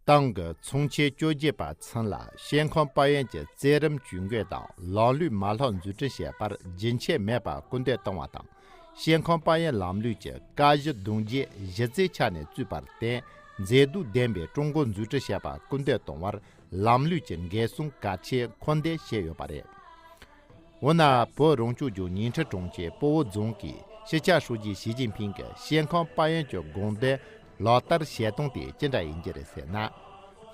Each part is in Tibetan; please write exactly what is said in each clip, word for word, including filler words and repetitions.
ཏང་གི་ཚོགས་ཆེན་བཅོ་བརྒྱད་པ་ཚུན་ལ་ཤིན་ཁོང་པའེ་ཡན་གྱི་རྩེ་རིམ་ཇུས་འགོད་དང་ལམ་ལུགས་མ་ལྷག་འཛུགས་སྐྲུན་བྱས་པར་རྒྱུན་ཆད་མེད་པར་སྐུལ་འདེད་གཏོང་བ་དང་། ཤིན་ཁོང་པའེ་ཡན་ལམ་ལུགས་ཀྱི་ཀ་གཞི་གདུང་རྒྱུད་གཞི་རྩའི་ཆ་ནས་བཙུགས་པར་བརྟེན། མཛེས་སྡུག་ལྡན་པའི་ཀྲུང་གོ་འཛུགས་སྐྲུན་བྱེད་པར་སྐུལ་འདེད་གཏོང་བར་ལམ་ལུགས་ཀྱི་འགན་སྲུང་གལ་ཆེ་མཁོ་འདེགས་བྱས་ཡོད་པ་རེད། འོ་ན་བོད་རང་སྐྱོང་ལྗོངས་ཉིང་ཁྲི་གྲོང་ཁྱེར་སྤོ་བོ་རྫོང་གིས་སྤྱི་ཁྱབ་ཧྲུའུ་ཅི་ཞི་ཅིན་ཕིང་གི་ཤིན་ཁོང་པའེ་ཡན་གྱི་དགོངས་དོན་ལག་བསྟར་བྱེད་སྟངས་དེ་ཅི་འདྲ་ཡིན་གྱི་རེད་ཟེར་ན།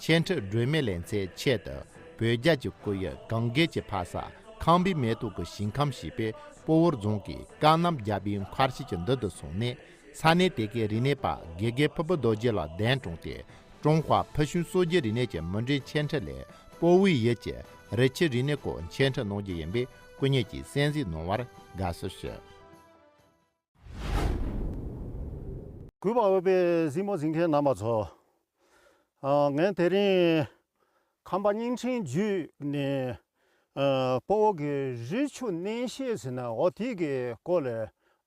ཆེ་ཁྲི་སྒྲོལ་མའི་ལེ་ཚན་ཆེད་དུ་བོད་རྒྱལ་གྱི་སྐུ་ཡུལ་གངས་རྒན་གྱི་ཕ་ས་ཁམས་པའི་མེ་ཏོག་གི་ཞིང་ཁམས་ཞེས་པའི་སྤོ་བོ་རྫོང་གི་ཀ་གནམ་རྒྱལ་པོའི་མཁར་ཤིལ་གྱི་མདུན་དུ་སོང་ནས། ས་གནས་དེ་གའི་རིག་གནས་པ་དགེ་རྒན་ཕུར་བུ་རྡོ་རྗེ་ལགས་གདན་དྲངས་ཏེ། ཀྲུང་ཧྭ་ཕུལ་བྱུང་སྲོལ་རྒྱུན་རིག་གནས་ཀྱི་མུ་འབྲེལ་འཆད་ཁྲིད་ལས་སྤོ་བོའི་ཡུལ་གྱི་རི་ཆུ་རིག་གནས་སྐོར་འཆད་ཁྲིད་གནང་རྒྱུ་ཡིན་པས་སྐུ་ཉིད་ཀྱིས་གསན་གཟིགས་གནང་བར་དགའ་བསུ་ཞུ། གུས་པ་འོས་པའི་གཟིགས་མོ་གཟིགས་མཁན་རྣམ་པ་ཚོ། ཨ། ངས་དེ་རིང་ཁམས་པ་བརྙན་འཕྲིན་བརྒྱུད་ནས། ཨ། སྤོ་བོ་གི་རི་ཆུ་གནས་བཤད་ཟེར་ན་འོ་དེ་གི་སྐོར་ལ་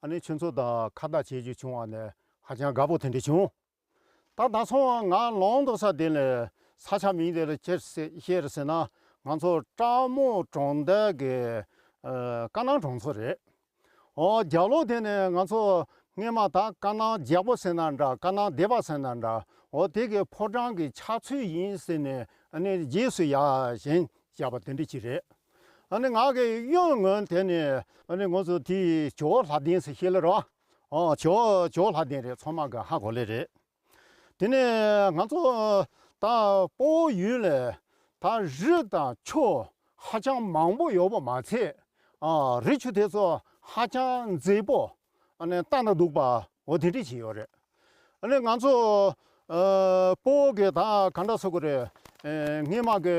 ཨ་ནི་ཁྱོད་ཚོ་དང་ཁ་བརྡ་བྱེད་རྒྱུ་བྱུང་བ་ནས་ཧ་ཅང་དགའ་པོ་དེ་འདྲ་བྱུང་། ད་ད་སོང་ང་ལངས་འདུག་ས་དེ་ལ་ས་ཆ་མིང་དེ་ལ་ཅི་ཟེར་བཤད་རེད་ཟེར་ན། ང་ཚོ་སྤྲ་མོ་གྲོང་རྡལ་གྱི། ཨ། ཀ་ནང་གྲོང་ཚོ་རེད། འོ་རྒྱབ་ལོགས་དེ་ནས་ང་ཚོ་སྔས་མ་ད་ཀ་ནང་རྒྱལ་པོ་ཟེར་ན་འདྲ། ཀ་ནང་སྡེ་པ་ཟེར་ན་འདྲ། འོ་དེ་གི་ཕོ་བྲང་གི་ཆགས་ཚུལ་ཡིན་ཟེར་ནས་ཨ་ནི་རྗེས་སུ་ཡར་བཞེངས་བཞག་པ་དེ་འདྲ་ཅིག་རེད། ཨ་ནི་ང་གི་གཡོན་ངོས་དེ་ནས་ཨ་ནི་ང་ཚོ་དེའི་ཇོ་བོ་ལྷ་ལྡན་ཟེར་བཤད་ལེ་རོ། ཨོ་ཇོ་ཇོ་བོ་ལྷ་ལྡན་རེད། ཚང་མ་གི་ཧ་གོ་ལེ་རེད། དེ་ནས་ང་ཚོ་ད་སྤོ་བོ་ཡུལ་ལ་ད་རི་དང་ཆུ་ཧ་ཅང་མང་པོ་ཡོད་པ་མ་ཚད། ཨ། རི་ཆུ་དེ་ཚོ་ཧ་ཅང་མཛེས་པོ། ཨ་ནི་ལྟ་ན་སྡུག་པ་འོ་དེ་འདྲ་ཅིག་ཡོད་རེད། ཨ་ནི་ང་ཚོ། ཨ། སྤོ་བོ་གི་ད་ག་འདྲ་ཟེར་དགོས་རེད། ཨ། སྔས་མ་གི་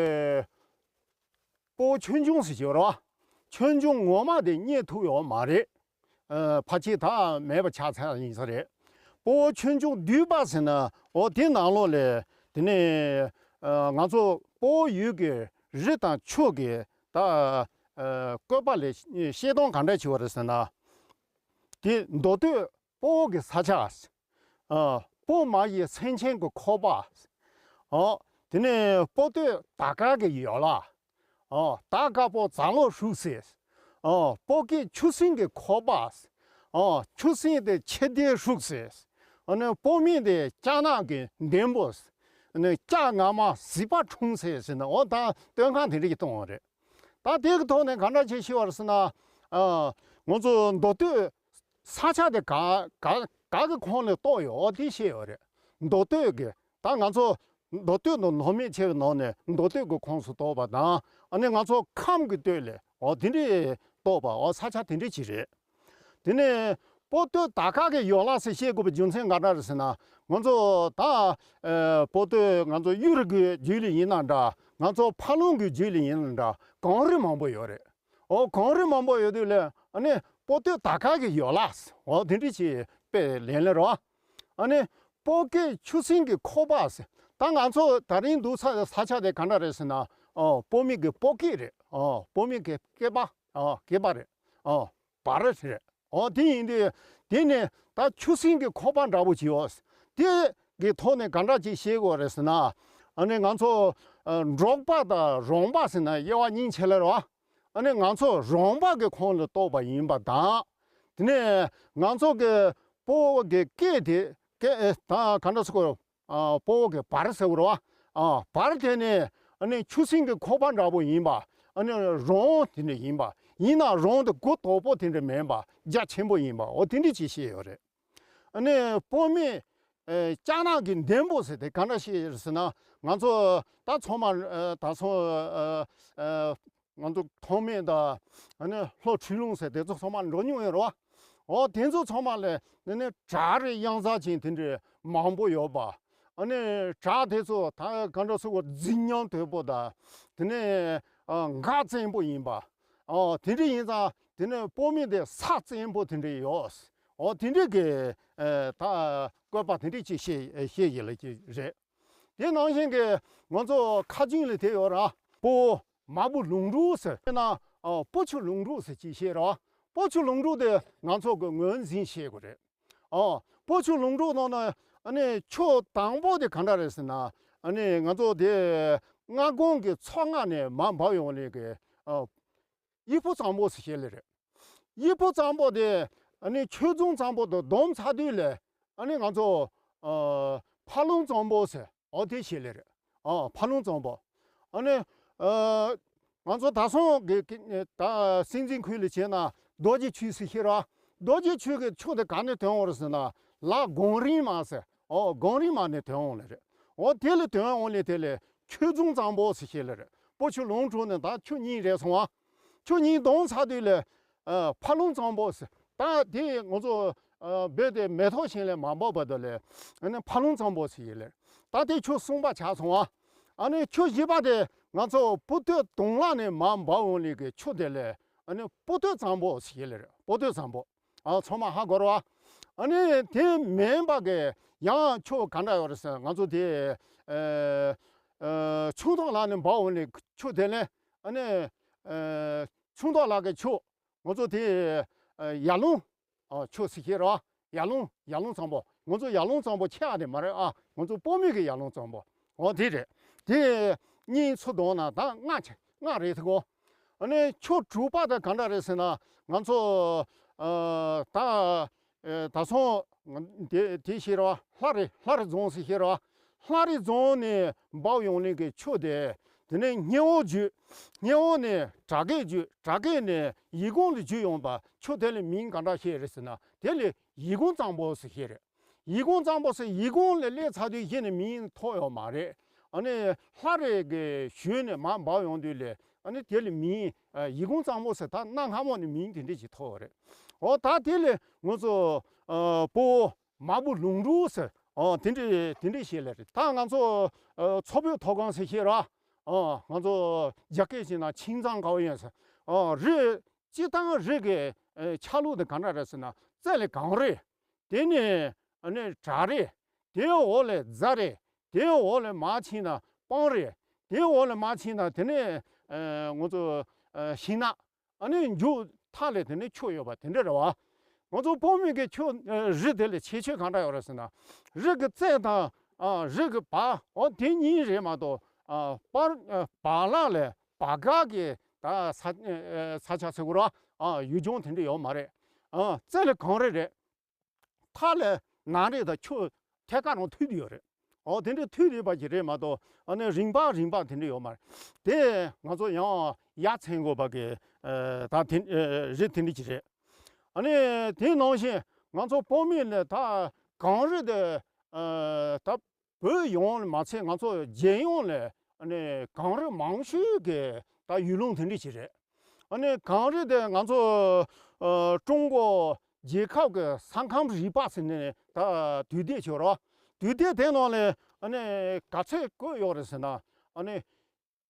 སྤོ་བོ་ཆོས་འབྱུང་ཟེར་གྱི་ཡོད་རེད་བ། ཆོས་འབྱུང་ངོ་མ་དེ་རྙེད་ཐུབ་ཡོད་མ་རེད། ཨ། ཕལ་ཆེར་ད་མེད་པ་ཆགས་ཚར་ཡིན་ས་རེད། སྤོ་བོ་ཆོས་འབྱུང་བསྡུས་པ་ཟེར་ན་འོ་དེ་ནང་ལོགས་ལ་དེ་ནས། ཨ། ང་ཚོ་སྤོ་བོ་ཡུལ་གྱི་རི་དང་ཆུ་གི་ད། ཨ། བཀོད་པ་ལས་བཤད་སྟངས་ག་འདྲ་བྱས་པ་རེད་ཟེར་ན། དེ་མདོ་སྟོད་སྤོ་བོ་གི་ས་ཆ། ཨ། སྤོ་མ་ཡི་སེང་ཆེན་གྱི་ཁོག་པ། ཨ། དེ་ནས་སྤོ་སྟོད་དར་དཀར་གྱི་ཡོལ་བ། ཨ། དར་དཀར་པོ་རྫ་ལོག་ཧྲུག་སེ། ཨ། སྤོ་སྐྱེས་ཆུ་སྲིན་གྱི་ཁོག་པ། ཨ། ཆུ་སྲིན་དེ་ཁྱི་ལྡེ་ཧྲུག་སེ། ཨ་ནི་སྤོ་སྨད་དེ་སྐྱ་ནག་གི་འདན་པོ། ཨ་ནི་སྐྱ་ངར་མ་གཟིག་པ་འཁྲུངས་སེ་ཟེར་ནས་འོ་ད་སྟོན་ཁ་དེ་འདྲ་ཞིག་གཏོང་བ་རེད། ད་དེ་གི་ཐོག་ནས་ག་འདྲ་ཅིག་ཤེས་པ་རེད་ཟེར་ན། ཨ། ང་ཚོ་མདོ་སྟོད་ས་ཆ་དེ་ག་ག་ག་གི་ཁོངས་ནས་གཏོགས་ཡོད་འོ་དེ་ཤེས་ཡོད་རེད། མདོ་སྟོད་ཀྱི་ད་ང་ཚོ་མདོ་སྟོད་དང་ནང་མི་ཆེ་བའི་ནང་ནས་མདོ་སྟོད་ཀྱི་ཁོངས་སུ་གཏོགས་པ་དང་། ཨ་ནི་ང་ཚོ་ཁམས་ཀྱི་སྟོད་ལ་འོ་དེ་འདྲས་གཏོགས་པ་འོ་ས་ཆ་དེ་འདྲས་ཅིག་རེད། དེ་ནས་སྤོ་སྟོད་དར་དཀར་གྱི་ཡོལ་བ་ཟེར་བཤད་དགོས་པའི་རྒྱུ་མཚན་ག་འདྲ་རེད་ཟེར་ན། ང་ཚོ་ད། ཨ། སྤོ་སྟོད་ང་ཚོ་གཡུ་རུ་གི་རྒྱུད་ལ་ཡིན་ན་འདྲ། ང་ཚོ་ཕ་ལུང་གི་རྒྱུད་ལ་ཡིན་ན་འདྲ། གངས་རི་མང་པོ་ཡོད་རེད། འོ་གངས་རི་མང་པོ་ཡོད་དུས་ལ་ཨ་ནི་སྤོ་སྟོད་དར་དཀར་གྱི་ཡོལ་བ་འོ་དེ་འདྲ་ཅིག་དཔེ་ལེན་ལེ་རོ། ཨ་ནི་སྤོ་སྐྱེས་ཆུ་སྲིན་གྱི་ཁོག་པ་ཟེར། ད་ང་ཚོ་དེ་རིང་འདུག་ས་ས་ཆ་དེ་ག་འདྲ་རེད་ཟེར་ན། ཨོ་སྤོ་སྨད་ཀྱི་སྤོ་སྐྱེས་རེད། ཨོ་སྤོ་སྨད་ཀྱི་སྐྱེས་པ། ཨོ་སྐྱེས་པ་རེད། ཨོ་བར་རེད། ཨོ་དེ་ཡིན་དུས་དེ་ནས་ད་ཆུ་སྲིན་གྱི་ཁོག་པ་འདྲ་པོ་ཅིག་ཡོད། དེ་གི་ཐོག་ནས་ག་འདྲ་ཅིག་ཤེས་དགོས་རེད་ཟེར་ན། ཨ་ནི་ང་ཚོ་ཨ་འབྲོག་པ་དང་རོང་པ་ཟེར་ན་དབྱེ་བ་གཉིས་ཕྱེ་ལེ་རོ། ཨ་ནི་ང་ཚོ་རོང་པ་གི་ཁོངས་ལ་གཏོགས་པ་ཡིན་པ་དང་། དེ་ནས་ང་ཚོ་གི་སྤོ་བོ་གི་སྐད་དེ་སྐད་ད་ག་འདྲ་ཟེར་དགོས། ཨ་སྤོ་བོ་གི་བར་ཟེར་དགོས་རེད་བ། ཨ་བར་དེ་ནི་ཨ་ནི་ཆུ་སྲིན་གྱི་ཁོག་པ་འདྲ་པོ་ཡིན་པ། ཨ་ནི་རོང་དེ་འདྲ་ཡིན་པ། ཡིན་ན་རོང་དེ་གུ་དོག་པོ་དེ་འདྲ་མིན་པ། རྒྱ་ཆེན་པོ་ཡིན་པ། འོ་དེ་འདྲ་ཅིག་བཤད་ཡོད་རེད། ཨ་ནི་སྤོ་སྨད་ཨ་སྐྱ་ནག་གི་འདན་པོ་ཟེར་དེ་ག་འདྲ་བཤད་ཡོད་རེད་ཟེར་ན། ང་ཚོ་ད་ཚང་མ་ཨ་ད་སོང་ཨ་ཨ་ང་ཚོ་ཐོགས་མེད་དང་ཨ་ནི་ལྷོ་ཁྲི་ལུང་ཟེར་དེ་ཚོ་ཚང་མ་འགྲོ་མྱོང་ཡོད་རེད་བ། འོ་དེ་ཚོ་ཚང་མ་ལ་ནི་ནི་བྲག་རི་གཡང་གཟར་ཅན་དེ་འདྲའི་མང་པོ་ཡོད་པ། ཨ་ནི་བྲག་དེ་ཚོ་ད་ག་འདྲ་ཟེར་དགོས། རྫིག་ཉམས་དོད་པོ་དང་དེ་ནས་ཨ་འགག་བཙན་པོ་ཡིན་པ། ཨོ་དེ་འདྲ་ཡིན་ཙང་དེ་ནས་སྤོ་སྨད་དེ་ས་བཙན་པོ་དེ་འདྲ་ཡོད། ཨོ་དེ་འདྲ་གི་ཨ་ད་བཀོད་པ་དེ་འདྲ་ཅིག་བཤད་བཤད་ཡོད་ལེ་ཅིག་རེད། དེ་ནང་བཞིན་གྱི་ང་ཚོ་ཁ་རྒྱུན་ལ་དེ་ཡོད་ར། སྤོ་བོ་མ་བུ་ལུང་དྲུག་ཟེར་ན། ཨོ་སྤོ་ཆུ་ལུང་དྲུག་ཟེར་ཅིག་བཤད་ར། སྤོ་ཆུ་ལུང་དྲུག་དེ་ང་ཚོ་གི་ངོས་འཛིན་བྱེད་དགོས་རེད། ཨོ་སྤོ་ཆུ་ལུང་དྲུག་ནང་ན་ཨ་ནི་ཆུ་དང་པོ་དེ་ག་འདྲ་རེད་ཟེར་ན། ཨ་ ཨ་ནི་ང་ཚོ་དེ་སྔ་དགོང་གི་ཚོ་ལྔ་ནས་མར་འབབ་ཡོང་ལེ་གི་ཨ་དབྱི་ཕོ་གཙང་པོ་ཟེར་བཤད་ལེ་རེད། དབྱི་ཕོ་གཙང་པོ་དེ་ཨ་ནི་ཆོས་རྫོང་གཙང་པོ་དང་བསྡོམས་ཚར་དུས་ལས་ཨ་ནི་ང་ཚོ་ཨ་ཕ་ལུང་གཙང་པོ་ཟེར། འོ་དེ་བཤད་ལེ་རེད། ཨ་ཕ་ལུང་གཙང་པོ། ཨ་ནི་ཨ་ང་ཚོ་ད་སོང་གི་གི་ད་སྲིད་འཛིན་ཁུལ་ལ་བྱས་ན་རྡོ་རྗེ་ཆུ་ཟེར་ཤེས་ར། རྡོ་རྗེ་ཆུ་གི་ཆུ་དེ་ག་ནས་ཐོན་འོང་རེད་ཟེར་ན་ལ་སྒང་རིང་མ་ཟེར། ཨོ་སྒང་རིང་མ་ནས་ཐོན་འོང་ལེ་རེད། ཨོ་དེ་ལས་ཐོན་འོང་ལེ་དེ་ལས་ཆོས་རྫོང་གཙང་པོ་ཟེར་ཤེས་ལེ་རེད། སྤོ་ཆུ་ལུང་དྲུག་ནས་ད་ཆུ་གཉིས་རེད་སོང་བ། ཆུ་གཉིས་བསྡོམས་ཚར་དུས་ལས་ཨ་ཕ་ལུང་གཙང་པོ་ཟེར། ད་དེ་ང་ཚོ་ཨ་བོད་དེ་མེ་ཏོག་ཞིང་ལས་མ་འབབ་བར་དུ་ལས་ཨ་ནི་ཕ་ལུང་གཙང་པོ་ཟེར་ཡིན་ལེ། ད་དེ་ཆུ་གསུམ་པ་ཆགས་སོང་བ། ཨ་ནི་ཆུ་བཞི་པ་དེ་ང་ཚོ་སྤོ་སྟོད་དུང་ལ་ནས་མར་འབབ་འོང་ལེ་གི་ཆུ་དེ་ལས་ཨ་ནི་སྤོ་སྟོད་གཙང་པོ་ཟེར་ཡིན་ལེ་རེད། སྤོ་སྟོད་གཙང་པོ། ཨ་ཚང་མ་ཧ་གོ་ར་བ། ཨ་ནི་དེ་མིན་པ་གི་ཡང་ཆུ་ག་འདྲ་ཡོད་རེད་ཟེར་ང་ཚོ་དེ་ཨ་ཨ་ཆུང་ཐོག་ལ་ནས་འབབ་འོང་ལེ་ཆུ་དེ་ལས་ཨ་ནི་ཨ་ཆུང་ཐོག་ལ་གི་ཆུ། ང་ཚོ་དེ་ཨ་ཡར་ལུང་ཨ་ཆུ་ཟེར་ཤེས་ར། ཡར་ལུང་ཡར་ལུང་གཙང་པོ། ང་ཚོ་ཡར་ལུང་གཙང་པོ་ཆེ་བ་དེ་མ་རེད་ཨ། ང་ཚོ་སྤོ་སྨད་ཀྱི་ཡར་ལུང་གཙང་པོ། འོ་དེ་རེད། དེ་གཉིས་ཚུར་བསྡོམས་ན་ད་ལྔ་ཆེ་ལྔ་རེད་ཐུག་གོ། ཨ་ནི་ཆུ་དྲུག་པ་དེ་ག་འདྲ་རེད་ཟེར་ན་ང་ཚོ་ཨ་ད་ཨ་ད་སོང་དེ་དེ་ཤེས་ར། ལྷ་རི་ལྷ་རི་རྫོང་ཟེར་ཤེས་ར། ལྷ་རི་རྫོང་ནས་འབབ་ཡོང་ནི་གི་ཆུ་དེ། དེ་ནས་སྙེ་བོ་བརྒྱུད། སྙེ་བོ་ནས་བྲག་སྐད་བརྒྱུད། བྲག་སྐད་ནས་ཡིད་གུང་ལ་བརྒྱུད་ཡོང་བ་ཆུ་དེ་ལ་མིང་ག་འདྲ་བཤད་རེད་ཟེར་ན་དེ་ལ་ཡིད་གུང་གཙང་པོ་ཟེར་བཤད་རེད། ཡིད་གུང་གཙང་པོ་ཟེར་ཡིད་གུང་ལ་སླེབས་ཚར་དུས་གཞི་ནས་མིང་ཐོགས་ཡོད་མ་རེད། ཨ་ནི་ལྷ་རི་གི་ཞོལ་ནས་མར་འབབ་ཡོང་དུས་ལ་ཨ་ནི་དེ་ལ་མིང་ཡིད་གུང་གཙང་པོ་ཟེར་ད་གནའ་སྔ་མོ་ནས་མིང་དེ་འདྲ་ཞིག་ཐོགས་ཡོད་རེད། འོ་ད་དེ་ལ་ང་ཚོ་ཨ་སྤོ་བོ། མ་བུ་ལུང་དྲུག་ཟེར། ཨོ་དེ་འདྲས་དེ་འདྲས་བཤད་ལེ་རེད། ད་ང་ཚོ་ཨ་མཚོ་བོད་མཐོ་སྒང་ཟེར་བཤད་ར། ཨོ་ང་ཚོ་རྒྱ་སྐད་བཤད་ན་ཆིང་ཙང་ཀའོ་ཡན་ཟེར། ཨོ་རི་སྤྱིར་བཏང་རི་གི་ཨ་ཆ་ལུགས་དེ་ག་འདྲ་རེད་ཟེར་ན་རྩེ་ལ་གངས་རི། དེ་ནས་ཨ་ནི་བྲག་རི། དེའི་འོག་ལ་རྫ་རི། དེའི་འོག་ལ་མར་ཕྱིན་ན་སྤང་རི། དེའི་འོག་ལ་མར་ཕྱིན་ན་དེ་ནས་ཨ་ང་ཚོ་ཨ་ཤིང་ནགས། ཨ་ནི་མཇུག་མཐའ་ལ་དེ་ནས་ཆུ་ཡོད་པ་དེ་འདྲ་རེད་བ། ང་ཚོ་སྤོ་སྨད་ཀྱི་ཆུ་ཨ་རི་དེ་ལ་ཁྱད་ཆོས་གང་འདྲ་ཡོད་རེད་ཟེར་ན། རི་གི་རྩེ་དང་ཨ་རི་གི་བར་འོ་དེ་གཉིས་རེད་མ་གཏོགས་ཨ་བར་ཨ་བར་ལ་ལ་བར་ག་གི་ད་ས་ཨ་ས་ཆ་ཟེར་དགོས་ར། ཨ་ཡུལ་ལྗོངས་དེ་འདྲ་ཡོད་མ་རེད། ཨ་རྩེ་ལ་གངས་རི་རེད། མཐའ་ལ་ནགས་རི་དང་ཆུ་ཐད་ཀར་རང་མཐུད་དེ་ཡོད་རེད། འོ་དེ་འདྲའི་མཐུད་དེ་ཡོད་པ་ཞིག་རེད་མ་གཏོགས་ཨ་ནི་རིམ་པ་རིམ་པ་དེ་འདྲ་ཡོད་མ་རེད། དེ་ང་ཚོ་ཡང་ཡ་མཚན་དགོས་པ་གི་ཨ་ད་དེ་ཨ་རི་དེ་འདྲ་ཞིག་རེད། ཨ་ནི་དེ་ནང་བཞིན་ང་ཚོ་སྤོ་སྨད་ནས་ད་གངས་རི་དེ་ཨ་ད་བོད་ཡོངས་ལ་མ་ཚད་ང་ཚོ་རྒྱལ་ཡོངས་ལ་ཨ་ནི་གངས་རི་མང་ཤོས་ཀྱི་ད་ཡུལ་ལུང་དེ་འདྲ་ཞིག་རེད། ཨ་ནི་གངས་རི་དེ་ང་ཚོ་ཨ་ཀྲུང་གོ་རྒྱལ་ཁབ་ཀྱི་ས་ཁམས་རིག་པ་ཟེར་ནས་ད་དུས་དེབ་ཅིག་ཡོད་རེད། དུས་དེབ་དེ་ནང་ལ་ཨ་ནི་ག་ཚོད་བཀོད་ཡོད་རེད་ཟེར་ན་ཨ་ནི་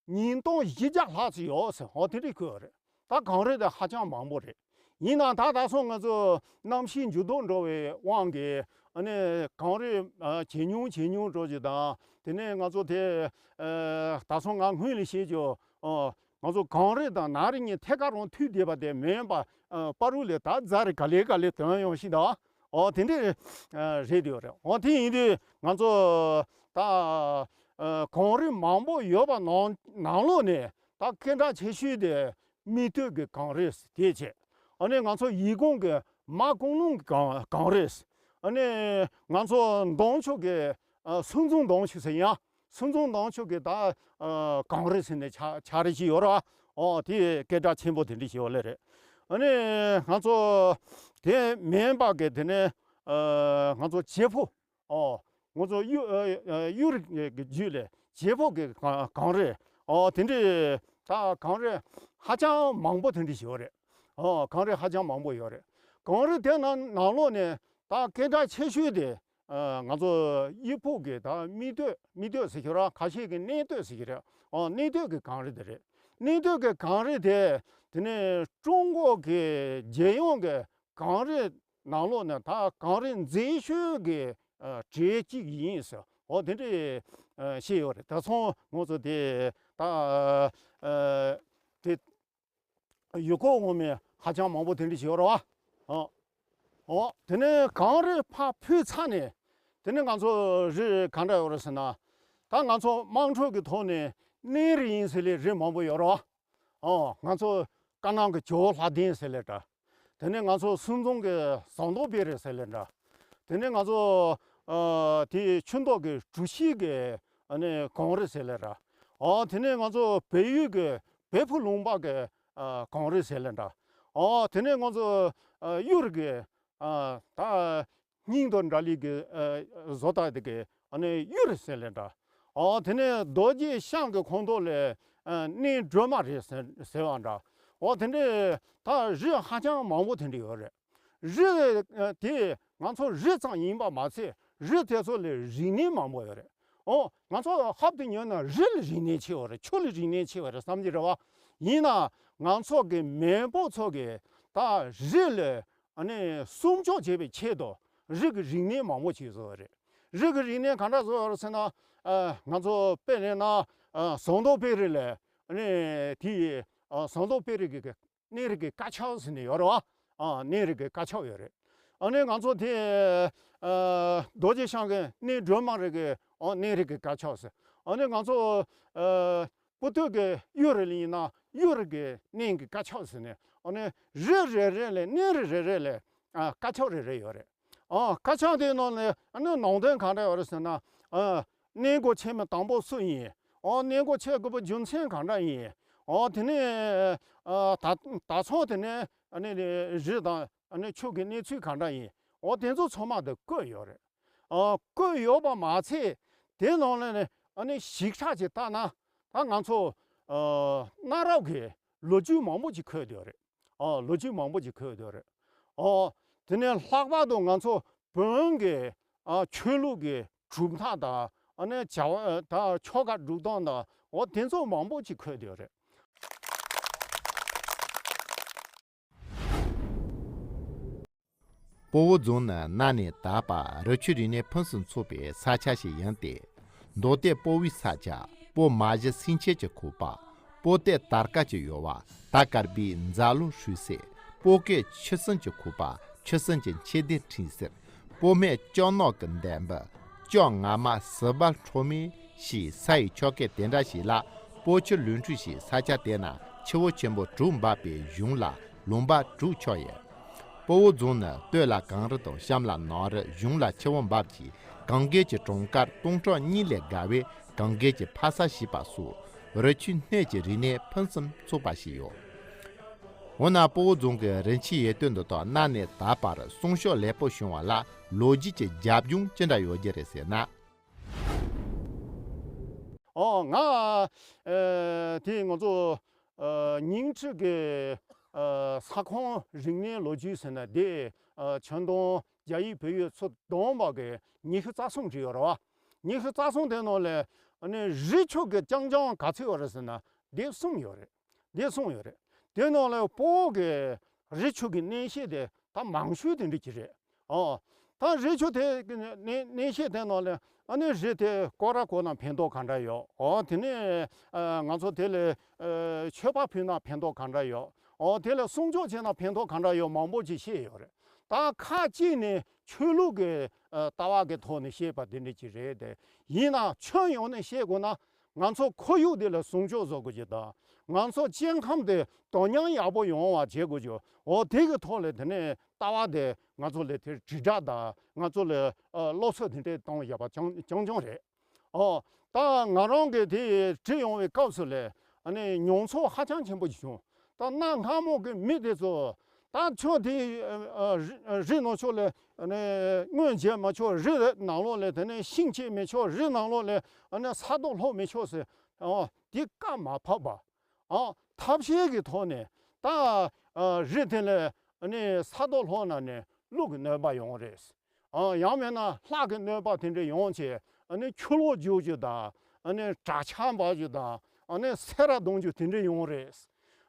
ཉིས་སྟོང་བཞི་བརྒྱ་ལྷག་ཙམ་ཡོད་ཟེར། འོ་དེ་འདྲ་བཀོད་ཡོད་རེད། ད་གངས་རི་དེ་ཧ་ཅང་མང་པོ་རེད། ཡིན་ནའང་ད་ད་སོང་ང་ཚོ་གནམ་གཤིས་འགྱུར་ལྡོག་འགྲོ་བའི་དབང་གིས་ཨ་ནི་གངས་རི་ཨ་ཇེ་ཉུང་ཇེ་ཉུང་འགྲོ་རྒྱུ་དང་དེ་ནས་ང་ཚོ་དེ་ཨ་ད་སོང་ང་སྔོན་ལ་བཤད་རྒྱུ་ཨ་ང་ཚོ་གངས་རི་དང་ནགས་རི་གཉིས་ཐད་ཀར་རང་མཐུད་བསྡད་པ་དེ་མིན་པ་ཨ་བར་དུ་ལ་ད་རྫ་རི་ག་ལེ་ག་ལེ་ཐོན་ཡོང་ཤིང་ད་ཨོ་དེ་འདྲ་ཨ་རེད་ཡོད་རེད། ཨོ་དེ་ཡིན་དུས་ང་ཚོ་ད་ཨ་གངས་རི་མང་པོ་ཡོད་པ་ནང་ནང་ལོགས་ནས་ད་སྐད་གྲགས་ཆེ་ཤོས་དེ་སྨད་སྟོད་ཀྱི་གངས་རི་དེ་བྱས། ཨ་ནི་ང་ཚོ་ཡིད་གུང་གི་མ་ཀུང་ལུང་གི་གངས་གངས་རི། ཨ་ནི་ང་ཚོ་འདོམ་ཆུ་གི་ཨ་སུན་ཙུང་འདོམ་ཆུ་ཟེར་ཡ། སུན་ཙུང་འདོམ་ཆུ་གི་ད་ཨ་གངས་རི་ཟེར་ནས་ཆ་ཆ་རེ་ཞིག་ཡོད་ར། ཨོ་དེ་སྐད་གྲགས་ཆེན་པོ་དེ་འདྲ་ཞིག་ཡོད་ལེ་རེད། ཨ་ནི་ང་ཚོ་དེ་མིན་པ་གི་དེ་ནས་ཨ་ང་ཚོ་བྱེ་ཕོ། ཨོ་ང་ཚོ་གཡུ་ཨ་ཨ་གཡུ་རིག་གི་རྒྱུད་ལས་བྱེ་ཕོ་གི་གངས་གངས་རི། ཨོ་དེ་འདྲའི་ད་གངས་རི་ཧ་ཅང་མང་པོ་དེ་འདྲ་ཞིག་ཡོད་རེད། ཨོ་གངས་རི་ཧ་ཅང་མང་པོ་ཡོད་རེད། གངས་རི་དེ་ནང་ནང་ལོགས་ནས་ད་སྐད་གྲགས་ཆེ་ཤོས་དེ་ཨ་ང་ཚོ་དབྱི་ཕུག་གི་ད་སྨད་སྟོད་སྨད་སྟོད་ཟེར་གྱི་ར། ཁ་ཤས་ཀྱིས་སྣེ་སྟོད་ཟེར་གྱི་རེད། ཨོ་སྣེ་སྟོད་ཀྱི་གངས་རི་དེ་རེད། སྣེ་སྟོད་ཀྱི་གངས་རི་དེ་དེ་ནས་ཀྲུང་གོ་གི་རྒྱལ་ཡོངས་ཀྱི་གངས་རི་ནང་ལོགས་ནས་ད་གངས་རི་མཛེས་ཤོས་ཀྱི་ཨ་གྲས་གཅིག་ཡིན་ཟེར། འོ་དེ་འདྲས་ཨ་བཤད་ཡོད་རེད། ད་སོང་ང་ཚོ་དེ་ད་ཨ་དེ་ཡུལ་སྐོར་འོང་མི་ཧ་ཅང་མང་པོ་དེ་འདྲས་ཞིག་ཡོད་རེད་བ། ཨོ་ཨོ་དེ་ནས་གངས་རི་ཕར་འཕུར་ཚར་ནས་དེ་ནས་ང་ཚོ་རི་ག་འདྲ་ཡོད་རེད་ཟེར་ན། ད་ང་ཚོ་དམངས་ཁྲོད་ཀྱི་ཐོག་ནས་གནས་རི་ཡིན་ཟེར་ལེ་རི་མང་པོ་ཡོད་རེད་བ། ཨོ་ང་ཚོ་ཀ་ནང་གི་ཇོ་བོ་ལྷ་ལྡན་ཟེར་ལེ་འདྲ། དེ་ནས་ང་ཚོ་སུམ་རྫོང་གི་ཟངས་མདོག་དཔལ་རི་ཟེར་ལེ་འདྲ། དེ་ནས་ང་ཚོ་ཨ་དེ་ཆུ་མདོ་གི་གྲུ་བཞི་གི་ཨ་ནི་གངས་རི་ཟེར་ལེ་འདྲ། ཨོ་དེ་ནས་ང་ཚོ་བལ་ཡུལ་གི་བལ་ཕུ་ལུང་པ་གི་ཨ་གངས་རི་ཟེར་ལེ་འདྲ། ཨོ་དེ་ནས་ང་ཚོ་ཨ་གཡུ་རི་གི་ཨ་ད་སྙིང་དང་འདྲ་ལི་གི་ཨ་བཟོ་ལྟ་དེ་གི་ཨ་ནི་གཡུ་རི་ཟེར་ལེ་འདྲ། ཨོ་དེ་ནས་རྡོ་རྗེ་ཤང་གི་ཁོངས་གཏོགས་ལས་ཨ་གནས་སྒྲོལ་མ་རི་ཟེར་ཟེར་བ་འདྲ། ཨོ་དེ་འདྲའི་ད་རི་ཧ་ཅང་མང་པོ་དེ་འདྲ་ཡོད་རེད། རི་ཨ་དེ་ང་ཚོ་རི་ཙམ་ཡིན་པ་མ་ཚད་རི་དེ་ཚོ་ལས་རིག་གནས་མང་པོ་ཡོད་རེད། ཨོ་ང་ཚོ་ཧབ་ཏེ་ཉོན་ན་རི་ལ་རིག་གནས་ཆེ་བ་རེད། ཆུ་ལ་རིག་གནས་ཆེ་བ་རེད་བསམ་གྱི་རེད་བ། ཡིན་ན་ང་ཚོ་གི་མེས་པོ་ཚོ་གི་ད་རི་ལ་ཨ་ནི་སྲུང་སྐྱོབ་བྱེད་པའི་ཆེད་དུ་རི་གི་རིག་གནས་མང་པོ་ཅིག་བཟོས་པ་རེད། རི་གི་རིག་གནས་ག་འདྲ་བཟོས་པ་རེད་ཟེར་ན། ཨ་ང་ཚོ་དཔེ་ལེན་ན་ཨ་ཟངས་མདོག་དཔལ་རི་ལ་ཨ་ནི་དེ་ཨ་ཟངས་མདོག་དཔལ་རི་གི་གནས་རི་གི་དཀར་ཆག་ཟེར་ནས་ཡོད་རེད་བ། ཨ་གནས་རི་གི་དཀར་ཆག་ཡོད་རེད། ཨ་ནི་ང་ཚོ་དེ་ཨ་རྡོ་རྗེ་ཤང་གི་གནས་སྒྲོལ་མ་རི་གི་ཨ་གནས་རི་གི་དཀར་ཆག་ཟེར། ཨ་ནི་ང་ཚོ་ཨ་སྤུ་སྟོད་ཀྱི་གཡུ་རི་ལ་ཡིན་ན་གཡུ་རི་གི་གནས་ཀྱི་དཀར་ཆག་ཟེར་ནས། ཨ་ནི་རི་རེ་རེ་ལ་གནས་རི་རེ་རེ་ལ་ཨ་དཀར་ཆག་རེ་རེ་ཡོད་རེད། ཨ་དཀར་ཆག་དེའི་ནང་ནས་ཨ་ནི་ནང་དོན་ག་འདྲ་ཡོད་རེད་ཟེར་ན། ཨ་གནས་སྒོ་ཕྱེ་མི་དང་པོ་སུ་ཡིན། ཨ་གནས་སྒོ་ཕྱེ་དགོས་པའི་རྒྱུ་མཚན་ག་འདྲ་ཡིན། ཨ་དེ་ནས་ཨ་ད་ད་ཚང་དེ་ནས་ཨ་ནི་རི་དང་ཨ་ནི་ཆུ་གི་གནས་ཚུལ་ག་འདྲ་ཡིན། ཨ་དེ་ཚོ་ཚང་མ་དེ་བཀོད་ཡོད་རེད། ཨ་བཀོད་ཡོད་པ་མ་ཚད་དེ་ནང་ལ་ནི་ཨ་ནི་ཞིབ་ཕྲ་ཅིག་ལྟ་ན་ད་ང་ཚོ་ཨ་གནའ་རབས་ཀྱི་ལོ་རྒྱུས་མང་པོ་ཅིག་འཁོད་ཡོད་རེད། ཨ་ལོ་རྒྱུས་མང་པོ་ཅིག་འཁོད་ཡོད་རེད། ཨ་དེ་ནས་ལྷག་པར་དུ་ང་ཚོ་བོན་གྱི་ཨ་ཆོས་ལུགས་ཀྱི་གྲུབ་མཐའ་དང་ཨ་ནི་བྱ་བ་དང་ཆོ་ག་སྒྲུབ་སྟངས་དང་འོ་དེ་ཚོ་མང་པོ་ཅིག་འཁོད་ཡོད་རེད། སྤོ་བོ་རྫོང་ནི་གནའ་ནས་ད་བར་རི་ཆུ་རིག་གནས་ཕུན་སུམ་ཚོགས་པའི་ས་ཆ་ཞིག་ཡིན་ཏེ། མདོ་སྟོད་སྤོ་བོའི་ས་ཆ། སྤོ་མ་གཞི་སེང་ཆེན་གྱི་ཁུག་པ། སྤོ་སྟོད་དར་དཀར་གྱི་ཡུར་བ། དར་དཀར་པོའི་འཛམ་ལྷོ་ཧྲུའི་སེ། སྤོ་སྐད་ཆུ་སྲིན་གྱི་ཁུག་པ། ཆུ་སྲིན་གྱི་མཆེ་སྡེར་འཁྲིགས་སེ། སྤོ་སྨད་ལྕོག་ནོར་གྱི་འདན་མ། ལྕོག་ང་མ་སི་བལ་ཁྲོ་མེ་ཞེས་ས་ཡི་ཆོ་ག་དེ་འདྲ་ཞིག་ལ། སྤོ་ཆུ་ལུས་འཁྲུགས་ཤིང་ས་ཆ་དེ་ན་ཆུ་བོ་ཆེན་པོ་དྲུག་འབབ་པའི་གཞུང་ལ་ལུང་པ་དྲུག་ཆགས་ཡོད། སྤོ་བོ་རྫོང་ནི་སྟོད་ལ་གངས་རི་དང་གཤམ་ལ་ནགས་རི། གཞུང་ལ་ཆུ་བོ་འབབ་ཅིང་གངས་རྒན་གྱི་གྲོང་ཁྱེར་སྟོང་ཕྲག་གཉིས་ལས་བརྒལ་བའི་གངས་རྒན་གྱི་ཕ་ས་ཞེས་པ་སོགས་རི་ཆུའི་སྣོད་ཀྱི་རིག་གནས་ཕུན་སུམ་ཚོགས་པ་ཞིག་ཡོད། འོ་ན་སྤོ་བོ་རྫོང་གི་རི་ཆུའི་ཡོས་སྟོད་འདི་དག་གནའ་ནས་ད་བར་སྲུང་སྐྱོབ་ལེགས་པོ་བྱུང་བ་ལ་ལོ་རྒྱུས་ཀྱི་རྒྱབ་ལྗོངས་ཅི་འདྲ་ཡོད་ཀྱི་རེད་ཟེར་ན། ཨོ་ང་ཨེ་དེ་ང་ཚོ་ཨ་ཉིང་ཁྲི་གི་ཨ་ས་ཁོངས་རིག་གནས་ལོ་རྒྱུས་ཟེར་ན་དེ་ཨ་ཆིག་སྟོང་བརྒྱ་ཡིས་བོད་ཡིག་ཚུར་བསྡོམས་པ་གི་ཉི་ཤུ་རྩ་གསུམ་ཅིག་ཡོད་རེད་བ། ཉི་ཤུ་རྩ་གསུམ་དེ་ནང་ལས་ཨ་ནི་རི་ཆུ་གི་རྐྱང་རྐྱང་ག་ཚོད་ཡོད་རེད་ཟེར་ན་དེ་གསུམ་ཡོད་རེད། དེ་གསུམ་ཡོད་རེད། དེ་ནང་ལས་སྤོ་བོ་གི་རི་ཆུ་གི་གནས་བཤད་དེ་ད་མང་ཤོས་དེ་འདྲ་ཅིག་རེད། ཨོ། ད་རི་ཆུ་དེ་གི་གནས་གནས་བཤད་དེ་ནང་ལས་ཨ་ནི་རི་དེ་སྐོར་ར་བསྐོར་ན་ཕན་ཐོགས་ག་འདྲ་ཡོད། ཨོ་དེ་ནས་ཨ་ང་ཚོ་དེ་ལ་ཨ་མཆོད་པ་ཕུལ་ན་ཕན་ཐོགས་ག་འདྲ་ཡོད། ཨོ་དེ་ལ་སྲུང་སྐྱོབ་བྱས་ན་ཕན་ཐོགས་ག་འདྲ་ཡོད་མང་པོ་ཅིག་བཤད་ཡོད་རེད། ད་ཁ་གཅིག་ནས་ཆོས་ལུགས་ཀྱི་ཨ་ལྟ་བ་གི་ཐོག་ནས་བཤད་པ་དེ་འདྲ་ཅིག་རེད་དེ། ཡིན་ན་ཁྱོན་ཡོངས་ནས་བཤད་དགོས་ན། ང་ཚོ་ཁོར་ཡུག་འདི་ལ་སྲུང་སྐྱོབ་བཟོ་དགོས་ཀྱི་དང་། ང་ཚོ་སྐྱེ་ཁམས་དེ་དོ་མཉམ་ཡག་པོ་ཡོང་བ་བྱེད་དགོས་ཀྱི། འོ་དེ་གི་ཐོག་ལ་དེ་ནས་ལྟ་བ་དེ་ང་ཚོ་ལ་དེ་དྲིལ་བསྒྲགས་དང་ང་ཚོ་ལ་ཨ་སློབ་གསོ་དེ་འདྲས་གཏོང་བཞག་པ་རྐྱང་རྐྱང་རྐྱང་རེད། ཨོ། ད་ང་རང་གིས་དེ་བྲིས་ཡོང་བའི་སྐབས་སུ་ལ་ཨ་ནི་མྱོང་ཚོར་ཧ་ཅང་ཆེན་པོ་ཞིག་བྱུང་། ད་གནའ་སྔ་མོ་གི་མི་དེ་ཚོ་ད་ཁྱོད་དེ་ཨ་ཨ་རི་རི་ནང་ཕྱོགས་ལ་ཨ་ནི་སྔོན་བྱས་མ་ཆོག་རི་ནང་ལོགས་ལ་དེ་ནས་ཤིང་བཅད་མི་ཆོག་རི་ནང་ལོགས་ལ་ཨ་ནི་ས་རྡོ་སློག་མི་ཆོག་ཟེར། ཨོ་དེ་བཀའ་མ་ཕབ་པ། ཨོ་ཐབས་ཤེས་ཀྱི་ཐོག་ནས་ད་ཨ་རི་དེ་ལ་ཨ་ནི་ས་རྡོ་སློག་ན་ནི་ཀླུ་གི་གནོད་པ་ཡོང་རེད། ཨ་ཡང་མིན་ན་ལྷ་གི་གནོད་པ་དེ་འདྲ་ཡོང་བྱས་ཨ་ནི་ཆུ་ལོག་རྒྱུག་རྒྱུ་དང་ཨ་ནི་དྲག་ཆར་འབབ་རྒྱུ་དང་ཨ་ནི་སེ་ར་གདོང་རྒྱུག་དེ་འདྲ་ཡོང་རེད།